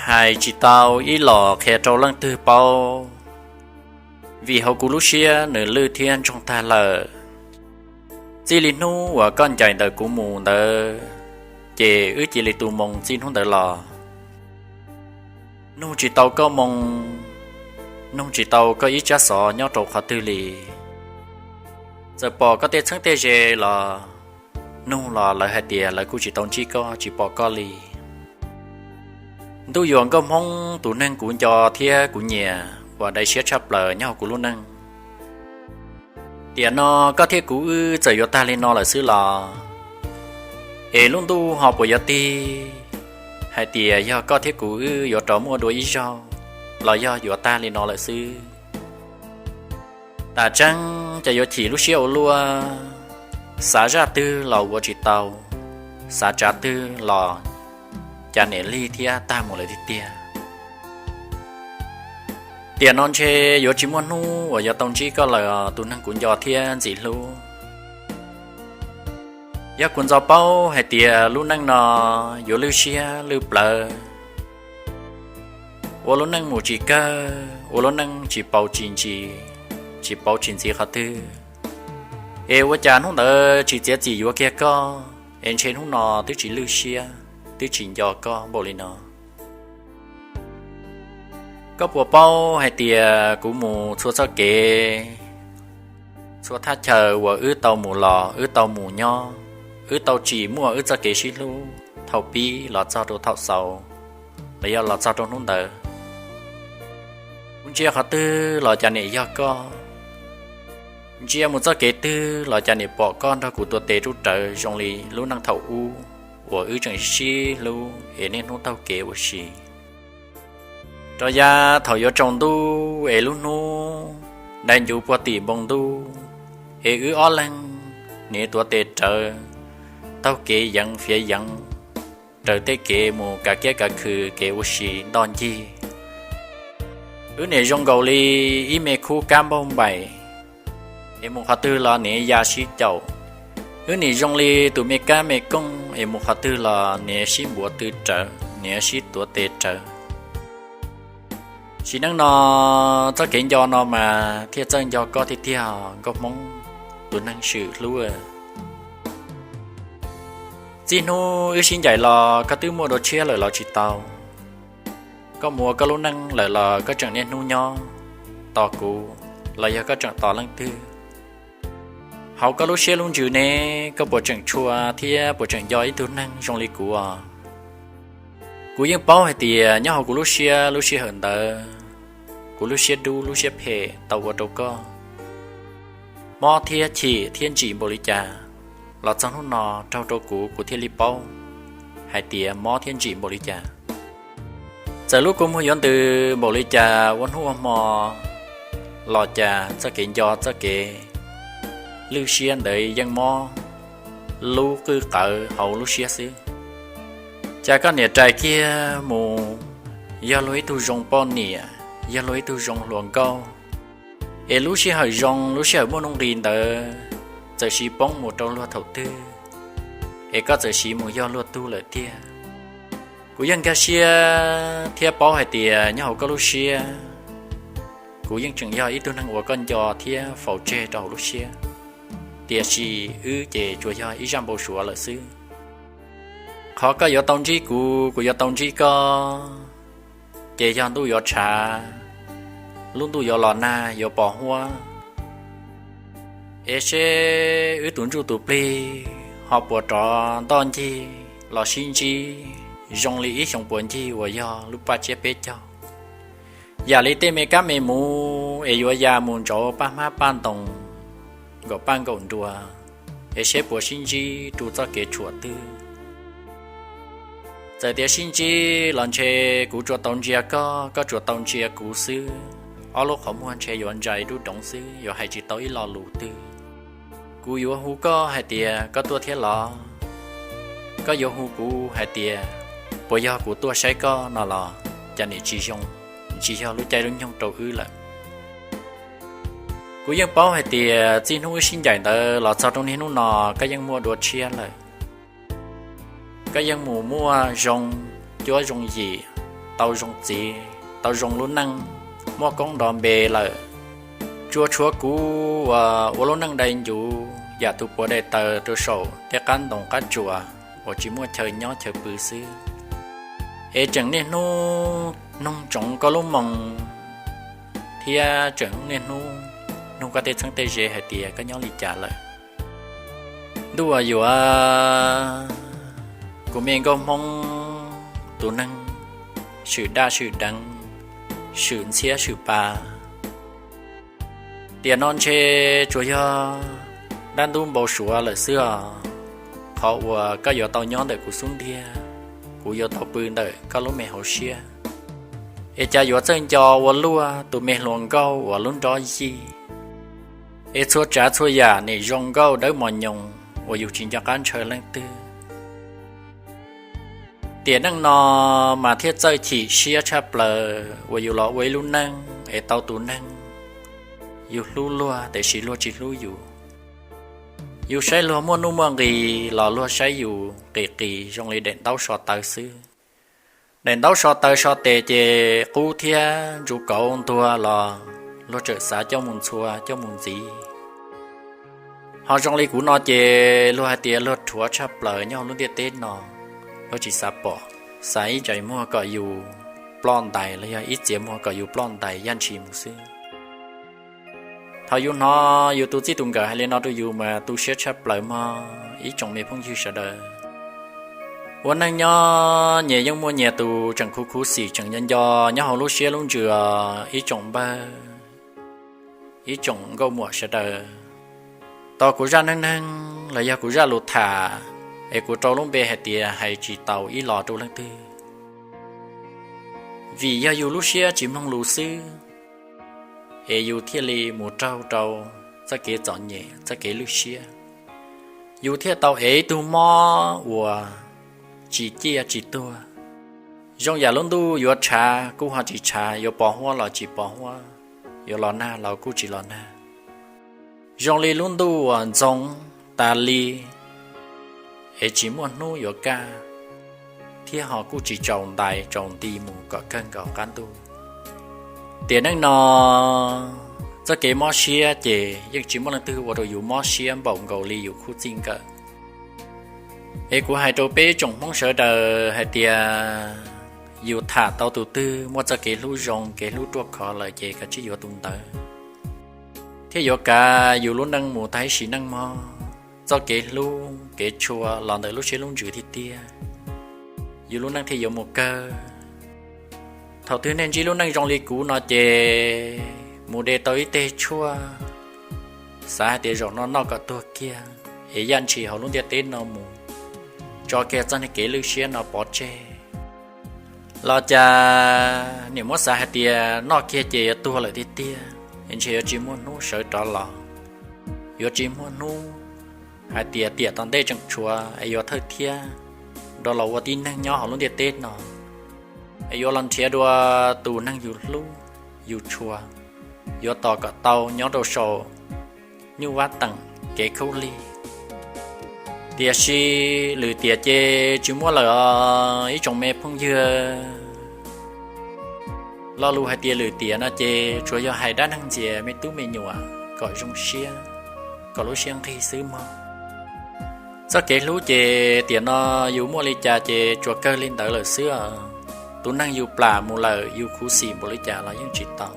Hais tsis tau ib los qhia rau leej twg paub, vim hauv kuv lub siab nws lwj thiab ntsoog tag lawm. Txij li hnub uas koj ncaim ntawm kuv mus ntawd, ces wb cia li tu moo txij hnub ntawd los. Nug tsis tau koj moo, nug tsis tau koj ib tsab xov nyob rau qhov twg li. Txawm pom koj tej txheeb tej ze los nug los lawv hais tias lawv kuj tsis tau ntsib koj, tsis pom koj li. Ntuj yuam nkauj hmoob tus neeg kuv nco thiab kuv nyiam uas dai siab tshaj plaws nyob hauv kuv lub neej. Tiam no koj thiab kuv wb txawm yuav tag li no lawm xwb los, es lub ntuj ho puas yuav tig hais tias yog koj thiab kuv wb yuav rov muaj dua ib zaug los yog yuav tag li no lawm xwb? Tam tseeb ces yuav chim lub siab ua luaj, xav zaj twg los ua tsis tau, xav tsav twg los cas niam lig thiab tag mus lawm tiag tiag. Tiam no ntshe yuav tsis muaj hnub uas yuav tau ntsib koj lawm os tus neeg kuv nco thiab ntxim hlub. Yog kuv ntxov paub hais tias lub neej no yuav lwj siab lwj plawv, ua lub neej mus tsis kawg, ua lub neej tsis paus tsis ntsis, tsis paus tsis ntxiv qhov twg, es ua cas hnub ntawd tsis txiav txim yuav kiag koj, es ntshe hnub no twb tsis lwj siab, twb tsis nco koj npaum li no. Koj puas paub hais tias kuv mus txhua txoj kev, txhua thaj chaw uas wb tau mus los wb tau mus nyob, wb tau tsim muaj wb txoj kev sib hlub thaum pib los txog rau thaum xaus, los yog los txog rau hnub ntawd. Kuv ntsia qhov twg los cas niam yog koj, ntsia mus txoj kev twg los cas niam pom koj nrog kuv tuav tes rub rawv zoo li lub neej thaum ub uas wb tseem sib hlub es niaj hnub taug kev ua si. Rov yav thaum yuav tsaus ntuj es lub hnub dai ncuv puag tim npoo ntuj, es wb ob leeg niam tuav tes rawv taug kev yeev fiav yeev raws tej kev mus kav kiab kav khw kev ua si ntoj ncig. Wb niam zoo nkaus li ib me khub kab npauj npaim, es mus qhov twg los niam ya sib caum. Wb niam zoo li tus me kab me kooj es mus qhov twg los niam sib npuav tw rawv, niam sib tuav tes rawv. Sim neej no txoj kev nco no mas thiaj txawj nco koj tiag tiag nkauj hmoob tus neeg swm hlub. Txij hnub wb sib ncaim los koj twb muaj dua tshiab lawm los tsis tau, koj mus ua koj lub neej lawm los koj tseem niaj hnub nyob tos kuv, los yog koj tseem tos leej twg? Hauv koj lub siab lub ntsws ne, koj puas tseem tshua thiab puas tseem nco ib tug neeg zoo li kuv os? Kuv yeej paub hais tias nyob hauv kuv lub siab lub sij hawm ntawd, kuv lub siab dub lub siab phem tau ua rau koj mob thiab chim thiab ntsim npaum li cas, los txog hnub no raug rau kuv kuv thiaj li paub hais tias mob thiab ntsim npaum li cas. Txawm lub kua muag yuav ntws npaum li cas ua hnub ua hmo los cas txoj kev nco txoj kev lwj siab ntawd yeej mob lub qwj qawv hauv lub siab xwb. Cas koj niam rais kiag mus yog luag ib tug zoo poj niam, yog luag ib tug zoo hluas nkauj, es lub sij hawm zoo lub sij hawm muaj nuj nqis ntawd txawm sis poob mus rau luag thaum twg, es koj txawm sis mus yog luag tug lawm tiag. Kuv yeej nkag siab thiab paub hais tias nyob hauv koj lub siab, kuv yeej tseem yog ib tug neeg uas koj nco thiab faus tseg rau hauv lub siab, tiam sis wb ces tsuas yog ib zaj npau suav lawm xwb. Qhov koj yuav tau ntsib kuv, kuv yuav tau ntsib koj, ces yog ntuj yuav tshav, lub ntuj yuav los nag yuav pos huab, es seb wb tus ntsuj tus plig ho puas rov ntoj ncig los sib ntsib zoo li ib xyoo puas ncig uas yog lub paj tsiab peb caug. Yam li tej me kab me muv es yuav ya mus ntsauv paj hmab paj ntoos nkaum paj nkaum nruas, es seb puas sib ntsib rau txoj kev tshuam twg. Txawm tias sib ntsib los ntshe kuv tsuas tau ntsia koj, koj tsuas tau ntsia kuv xwb. Ob lub qhov muag ntshe yuav ntsais dub doov xwb, yuav hais tsis tau ib lo lus twg. Kuv yuav hu koj hais tias koj tuaj thiab los? Koj yuav hu kuv hais tias puas yog kuv tuaj saib koj no los cas nim tsis zoo, tsis yog lub caij lub nyoog rau wb lawm. Kuv yeej paub hais tias txij hnub wb sib ncaim ntawd los txog rau niaj hnub no koj yeej muaj dua tshiab lawm. Koj yeej mus muaj zoo cuab zoo yim, tau zoo txiv, tau zoo lub neej, muaj koob nrov npe lawm. Tsuas tshuav kuv uas ua lub neej dai ncuv yam tus puav daim taws rau saum tej qab ntoo qab tsuas uas tsis muaj chaw nyob chaw pw xwb. Es tseem niaj hnub noog ntsoov koj lub moo, thiab tseem niaj hnub noog koj tej txheeb tej ze hais tias koj nyob li cas lawm. Ntuj uas yuav, kuv me nkauj Hmoob tus neeg swm daj swm deev, swm ntxhiab swm pa, tiam no ntshe tsuas yog dab ntub npau suav lawm xwb os. Qhov uas koj yuav tau nyob ntawm kuv xub ntiag, kuv yuav tau pw ntawm koj lub me hauv siab, es cas yuav txawj nco ua luaj tus me hluas nkauj uas lub nrob yij, es txhua tsav txhua yam nim zoo nkauj dawb mos nyoos uas yus tsis nco qab ntshaw leej twg. Tiam neej no mas thiaj txawj chim siab tshaj plaws uas yus los ua ib lub neej es tau tus neeg yus hlub luag tiam sis luag tsis hlub yus. Yus saib luag muaj nuj muaj nqis los luag saib yus qis qis zoo li daim ntaub so taw xwb. Daim ntaub so taw so tes ces qub thiab ntsuj kauv ntuag los luag txawm xav coj mus ntxhua coj mus ntxiv. Ho zoo li kuv no ces luag hais tias luag rhuav tshaj plaws nyob hauv lub ntiaj teb no, luag tsis xav pom, xav ib ntsais muag kom yus ploj ntais los yog ib txiav muag kom yus ploj ntais yaj ntshis mus xwb. Thaum yus hnov yus tus txij tus nkawm hais li no rau yus mas tu siab tshaj plaws mog ib tsoom me phooj ywg sawv daws. Ua neej nyob nyias yeej muaj nyias tus tseem khuv khuv xim tseem nco nco nyob hauv lub siab lub ntsws os ib tsoom npawg, ib tsoom nkauj muam sawv daws. Tos kuv zaj neej neeg los yog kuv zaj lus tham, es kuv rau lub npe hais tias hais tsis tau ib los rau leej twg. Vim yog yus lub siab tsis mloog lus xwb, es yus thiaj li mus raug rau txoj kev txom nyem txoj kev lwj siab. Yus thiaj tau ev ib tug mob uas tsis ciaj tsis tuag. Zoo yam lub ntuj yuav tshav kuj ho tsis tshav, yuav pos huab los tsis pos huab, yuav los nag los kuj tsis los nag. Zoo li lub ntuj uas ntxoov tas li, es tsis muaj hnub yuav kaj, thiab ho kuj tsis tsaus ntais tsaus nti mus kom kawg nkaus qab ntuj. Tiam neej no, txoj kev mob siab ces yeej tsis muaj leej twg ua rau yus mob siab npaum nkaus li yus khub txij nkawm. Es kuv hais rau peb tsoom Hmoob sawv daws hais tias yus tham tau tus twg muaj txoj kev hlub zoo kev hlub ruaj khov lawm ces kav tsij yuav tus ntawd, thiaj yuav kav yus lub neej mus tag ib sim neej mog. Txoj kev hlub kev tshua los ntawm lub siab lub ntsws tiag tiag, yus lub neej thiaj yuav mus kawg. Thaum twg nej ntsib lub neej zoo li kuv no ces mus de tau ib teg tshuaj, xav hais tias zaum no noj kom tuag kiag, es yaj ntshis hauv lub ntiaj teb no mus, tso kiag txoj kev lwj siab no pov tseg. Los cas nim muab xav hais tias noj kiag ces yuav tuag lawm tiag tiag, es ntshe yuav tsis muaj hnub sawv rov los, yuav tsis muaj hnub hais tias tiam tom ntej tseem tshuav es yuav thawj thiab rov los ua tib neeg nyob hauv lub ntiaj teb no, es yuav los nrhiav dua tus neeg yus hlub yus tshua, yuav tos kom tau nyob rau saum nyuj vab teem kev khaub lig. Tiam sis lwm tiam ces tsis muaj lawm os ib tsoom me phooj ywg. Lo lus hais tias lwm tiam no ces tsuas yog hais dab neeg ntxias me tub me nyuam kom zoo siab, kom lub siab nqig xwb mog. Txoj kev hlub ces tiam no yus muaj li cas ces tsuas kawg li ntawd lawm xwb os. Tus neeg yus plam mus lawm yus khuv xim npaum li cas los yeej tsis tau.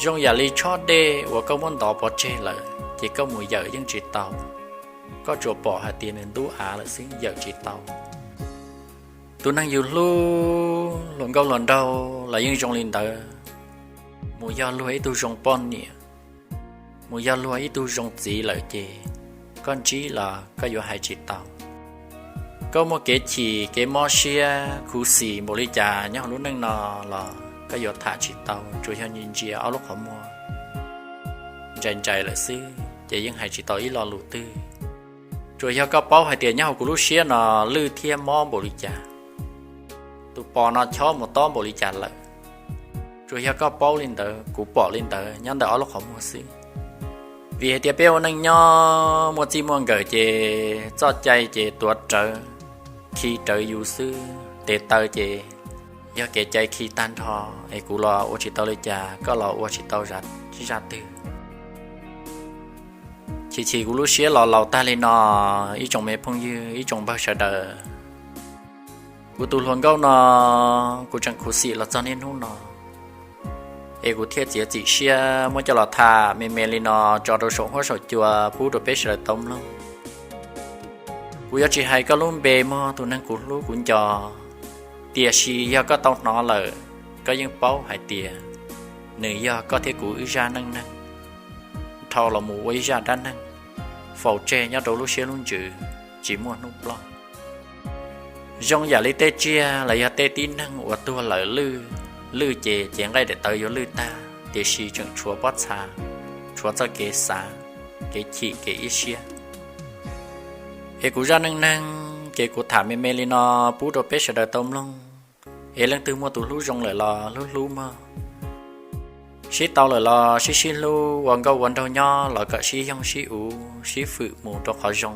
Zoo yam li tshob dej uas koj muab ntov pov tseg lawm ces koj mus yawm yeej tsis tau. Koj tsuas pom hais tias nws ntub av lawm xwb, yawm tsis tau. Tus neeg yus hlub hluas nkauj hluas nraug los yeej zoo li ntawd. Mus yog luag ib tug zoo poj niam, mus yog luag ib tug zoo txiv lawm ces koj ntsib los koj yuav hais tsis tau. Koj muaj kev chim kev mob siab khuv xim npaum li cas nyob hauv lub neej no los koj yuav tham tsis tau, tsuas yog ntsia ntsia ob lub qhov muag ntsais ntsais lawm xwb ces yeej hais tsis tau ib lo lus twg. Tsuas yog koj paub hais tias nyob hauv kuv lub siab no lwj thiab mob npaum li cas, tus pos no chob mus tob npaum li cas lawm. Tsuas yog koj paub li ntawd, kuv pom li ntawd nyob ntawm ob lub qhov muag xwb. Vim hais tias peb ua neej nyob muaj txij muaj nkawm ces txoj cai ces tuav rawv, khi rawv yus xwb, tes taw ces yog kev cai khi tag nrho, es kuv los ua tsis tau li cas, koj los ua tsis tau zaj twg. Chim chim kuv lub siab los laus tag li no, ib tsoom me phooj ywg, ib tsoom npawg sawv daws. Kuv tus hluas nkauj no, kuv tseem khuv xim los txog niaj hnub no, es kuv thiaj txiav txim siab muab coj los tham me me li no tso rau saum huab saum cua pub rau peb sawv daws tau mloog. Kuv yuav tsis hais koj lub npe mog, tus neeg kuv hlub kuv nco, tiam sis yog koj tau hnov lawm, koj yeej paub hais tias nws yog koj thiab kuv wb zaj neej neeg dhau los mus ua ib zaj dab neeg faus tseg nyob rau lub siab lub ntsws, tsis muaj hnub ploj. Zoo yam li tej tsiaj los yog tej tib neeg uas tuag lawm lwj, lwj ces cev nqaij daim tawv yuav lwj tag, tiam sis tseem tshuav pob txha, tshuav txoj kev xav, kev chim kev ib siab. Es kuv zaj neej neeg ces kuv tham me me li no pub rau peb sawv daws tau mloog. Es leej twg muaj tus hlub zoo lawm los hlub hlub mog, sib tau lawm los sib sib hlub, ua nkauj ua nraug nyob los kom sib yoog sib uv sib fwm mus rau qhov zoo,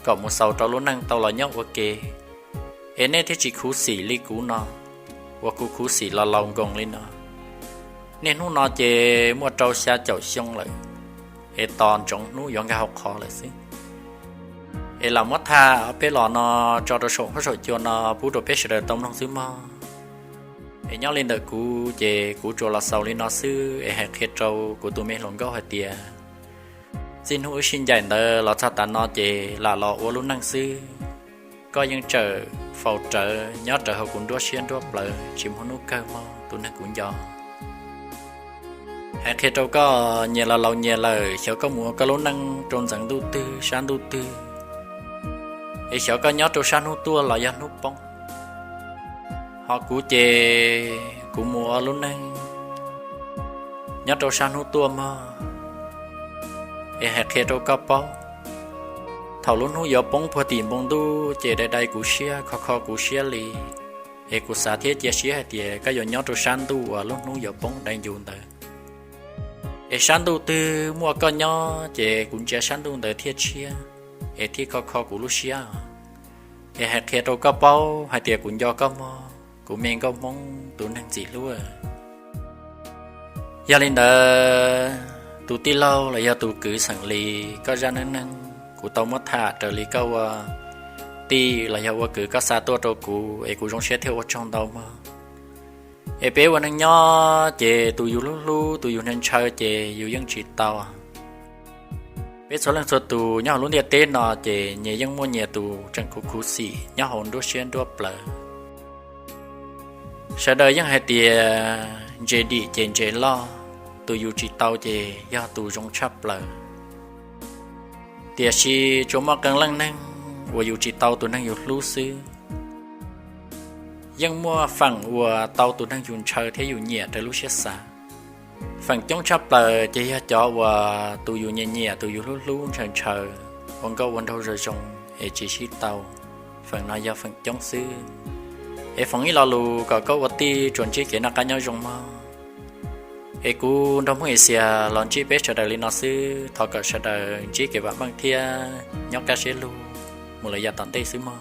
kom mus xaus rau lub neej tau los nyob ua ke. Es nej thiaj tsis khuv xim li kuv no, uas kuv khuv xim los laus nkoos li no. Niaj hnub no ces muaj rau xya caum xyoo lawm, es tos ntsoov hnub yuav nkag hauv qhov lawm xwb. Es lam muab tham ob peb los no tso rau saum huab saum cua no pub rau peb sawv daws tau mloog xwb mog. Es nyob li ntawm kuv ces kuv tsuas los xaus li no xwb, es hais qhia rau kuv tus me hluas nkauj hais tias txij hnub wb sib ncaim ntawd los txog tav no ces lam los ua lub neej xwb. Koj yeej tseem faus rawv nyob rawv hauv kuv nruab siab nruab plawv tsis muaj hnub kawg mog, tus neeg kuv nco. Hais qhia rau koj, nyias los laus nyias lawm, xyov koj mus ua koj lub neej rau ntxeev ntuj twg sab ntuj twg, es xyov koj nyob rau sab hnub tuaj los yog hnub poob. Ho kuv ces kuv mus ua lub neej nyob rau sab hnub tuaj mog. Es hais qhia rau koj paub, thaum lub hnub yuav poob puag tim npoo ntuj ces dai dai kuv siab, kho kho kuv siab li. Es kuv xav thiab cia siab hais tias koj yuav nyob rau sab ntuj uas lub hnub yuav poob dai ncuv ntawd. Es sab ntuj twg muaj koj nyob ces kuv ntsia sab ntuj ntawd thiaj tshiab, es thiaj kho kho kuv lub siab. Es hais qhia rau koj paub hais tias kuv nco koj mog, kuv me nkauj Hmoob tus neeg ntxim hlub. Yog li ntawd, tus tij laug los yog tus kwv xeem Lis, koj zaj neej neeg kuv tau muab tham raws li koj ua tij los yog ua kwv koj xa tuaj rau kuv, es kuv zoo siab thiab ua tsaug ntau mog. Es peb ua neej nyob ces tus yus hlub hlub, tus yus ntshaw ntshaw ces yus yeej tsis tau. Peb txhua leej txhua tus nyob hauv lub ntiaj teb no ces nyias yeej muaj nyias tus tseem khuv khuv xim nyob hauv nruab siab nruab plawv. Sawv daws yeej hais tias ntses dim ces ntses loj, tus yus tsis tau ces yog tus zoo tshaj plaws. Tiam sis tsuas muaj qee leej neeg uas yus tsis tau tus neeg yus hlub xwb, yeej muaj feem uas tau tus neeg yus ntshaw thiab yus nyiam raws lub siab xav. Feem coob tshaj plaws ces yog cov uas tus yus nyiam nyiam, tus yus hlub hlub, ntshaw ntshaw, ua nkauj ua nraug zoo zoo es tsis sib tau. Feem no yog feem coob xwb. Es foom ib lo lus kom koj ua tij tsuas ntsib kev noj qab nyob zoo mog. Es kuv nrog Hmoob Axias los ntsib peb sawv daws li no xwb, thov kom sawv daws ntsib kev vam meej thiab nyob kaj siab lug mus lawm yav tom ntej xwb mog.